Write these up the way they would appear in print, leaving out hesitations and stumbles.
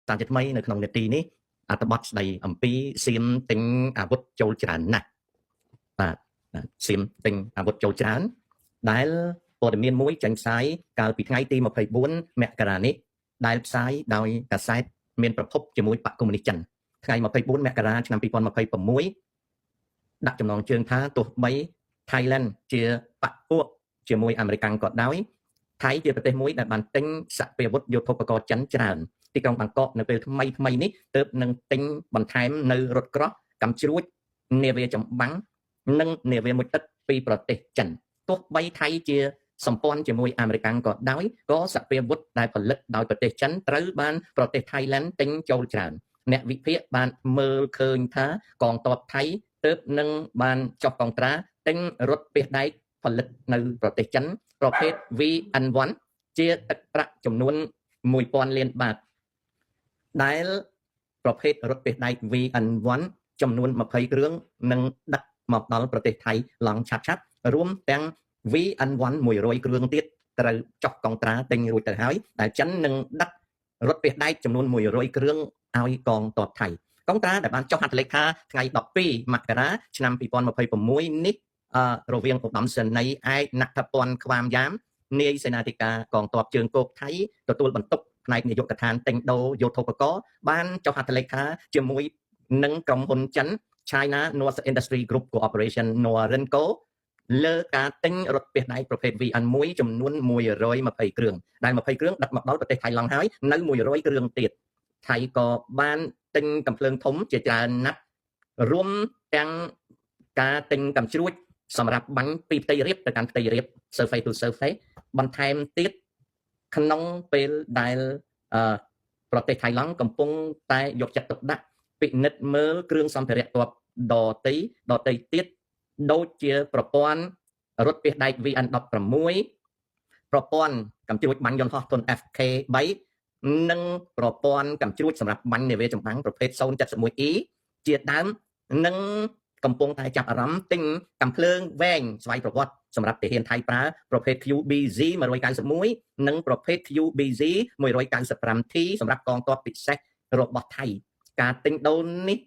សារជាថ្មីនៅក្នុងនេតិនេះអត្ថបទស្ដីអំពីសៀមទិញអាវុធចូលច្រើនណាស់បាទសៀមទិញអាវុធចូលច្រើនដែលព័ត៌មានមួយចេញផ្សាយកាលពីថ្ងៃទី24មករានេះដែលផ្សាយដោយកាសែតមានប្រភពជាមួយបក្សកុម្មុយនីសចិនថ្ងៃ24មករាឆ្នាំ2026ដាក់ចំណងជើងថាទោះបី Thailand ជាបក្សពួកជាមួយអាមេរិកក៏ដោយថៃជាប្រទេសមួយដែលបានទិញសព្វាវុធយុទ្ធោបករណ៍ចិនច្រើនទីក្រុងបាងកកនៅពេលថ្មីថ្មីនេះទើបនឹងទិញបន្ថែមនៅរថក្រោះកាំជ្រួចនាវាចម្បាំងនិងនាវាមុជទឹកពីប្រទេសចិនទោះបីថៃជាសម្ព័ន្ធជាមួយអាមេរិកក៏ដោយក៏សព្វាវុធដែលផលិតដោយប្រទេសចិនត្រូវបានប្រទេសថៃឡែនទិញចូលច្រើនអ្នកវិភាគបានមើលឃើញថាកងទ័ពថៃទើបនឹងបានចុះកងត្រាទិញរថពាសដែកផលិតនៅប្រទេសចិនប្រភេទ VN1 ជាទឹកប្រាក់ចំនួន1000លានបាតដែលប្រភេទរថពាសដែក VN1 ចំនួន20គ្រឿងនឹងដឹកមកដល់ប្រទេសថៃឡង់ឆាប់ឆាប់រួមទាំង VN1 100គ្រឿងទៀតត្រូវចុះកងត្រាទិញរួចទៅហើយដែលចិននឹងដឹករថពាសដែកចំនួន100គ្រឿងឲ្យកងទ័ពថៃកងត្រាដែលបានចុះហត្ថលេខាថ្ងៃ12មករាឆ្នាំ2026នេះរវាងឧត្តមសេនីយ៍ឯកណដ្ឋពន្ធខ្វាមយ៉ាមនាយសេនាធិការកងទ័ពជើងគោកថៃទទួលបន្ទុកផ្នែកនាយកដ្ឋានទិញដូរយោធូបករណ៍បានចុះហត្ថលេខាជាមួយនឹងក្រុមហ៊ុនចិន China North Industry Group Corporation Norinco លើការទិញរថពាសដែកប្រភេទ VN1 ចំនួន120គ្រឿងដែល20គ្រឿងដឹកមកដល់ប្រទេសថៃឡង់ហើយនៅ100គ្រឿងទៀតថៃក៏បានទិញកំភ្លើងធំជាច្រើនណាស់រួមទាំងការទិញកាំជ្រួចសម្រាប់បាញ់ពីផ្ទៃរាបទៅកាន់ផ្ទៃរាប surface to surface បន្ថែមទៀតក្នុងពេលដែលប្រទេសថៃឡង់កំពុងតែយកចិត្តទុកដាក់ពិនិត្យមើលគ្រឿងសម្ភារៈទ័ពដតីដតីទៀតដូចជាប្រព័ន្ធរថពាសដែក VN16 ប្រព័ន្ធកាំជ្រួចបាញ់យន្តហោះធុន FK3 និងប្រព័ន្ធកាំជ្រួចសម្រាប់បាញ់នាវាចម្បាំងប្រភេទ 071E ជាដើមនិងកំពុងតែចាប់អារម្មណ៍ទិញកាំភ្លើងវែងស្វ័យប្រវត្តិសម្រាប់ទាហានថៃប្រើប្រភេទ QBZ 191និងប្រភេទ QBZ 195T សម្រាប់កងទ័ពពិសេសរបស់ថៃការទិញដូរនេះ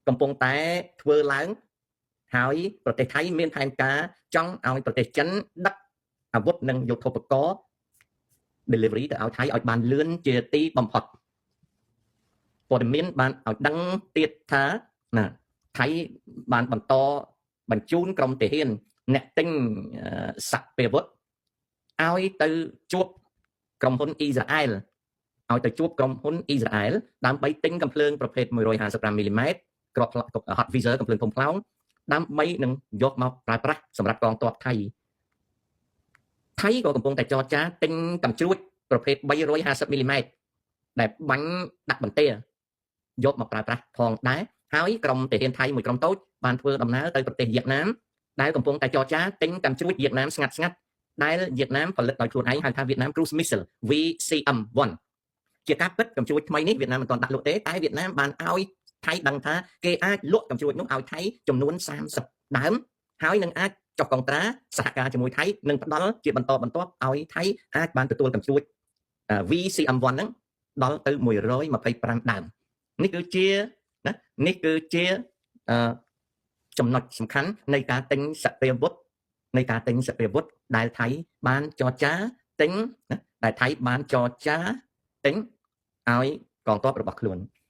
កំពុងតែធ្វើឡើងហើយប្រទេសថៃមានផែនការចង់ឲ្យប្រទេសចិនដឹកអាវុធនិងយុទ្ធោបករណ៍ delivery ទៅឲ្យថៃឲ្យបានលឿនជាទីបំផុតព័ត៌មានបានឲ្យដឹងទៀតថាណាថៃបានបន្តបញ្ជូនក្រុមទាហានអ្នកទិញសព្វាវុធឲ្យទៅជួបក្រុមហ៊ុនអ៊ីស្រាអែលឲ្យទៅជួបក្រុមហ៊ុនអ៊ីស្រាអែលដើម្បីទិញកាំភ្លើងប្រភេទ155មីលីម៉ែត្រគ្រាប់ howitzer កាំភ្លើងធំខ្លោងដើម្បីនឹងយកមកប្រើប្រាស់សម្រាប់កងទ័ពថៃថៃក៏កំពុងតែចរចាទិញកាំជ្រួចប្រភេទ350មីលីម៉ែត្រដែលបាញ់ដាក់បន្ទាយកមកប្រើប្រាស់ផងដែរហើយក្រុមទាហានថៃមួយក្រុមតូចបានធ្វើដំណើរទៅប្រទេសវៀតណាមដែលកំពុងតែចរចាទិញកាំជ្រួចវៀតណាមស្ងាត់ស្ងាត់ដែលវៀតណាមផលិតដោយខ្លួនឯងហៅថាវៀតណាម Cruise Missile VCM1 ជាការពិតកាំជ្រួចថ្មីនេះវៀតណាមមិនទាន់ដាក់លក់ទេតែវៀតណាមបានឲ្យថៃដឹងថាគេអាចលក់កាំជ្រួចនោះឲ្យថៃចំនួន30ដើមហើយនឹងអាចចុះកងត្រាសហការជាមួយថៃនឹងផ្ដល់ជាបន្តបន្ទាប់ឲ្យថៃអាចបានទទួលកាំជ្រួច VCM1 ហ្នឹងដល់ទៅ125ដើមនេះគឺជាណានេះគឺជាចំណុចសំខាន់នៃការទិញសព្វាវុធនៃការទិញសព្វាវុធដែលថៃបានចរចាទិញណាដែលថៃបានចរចាទិញឲ្យកងទ័ពរបស់ខ្លួន។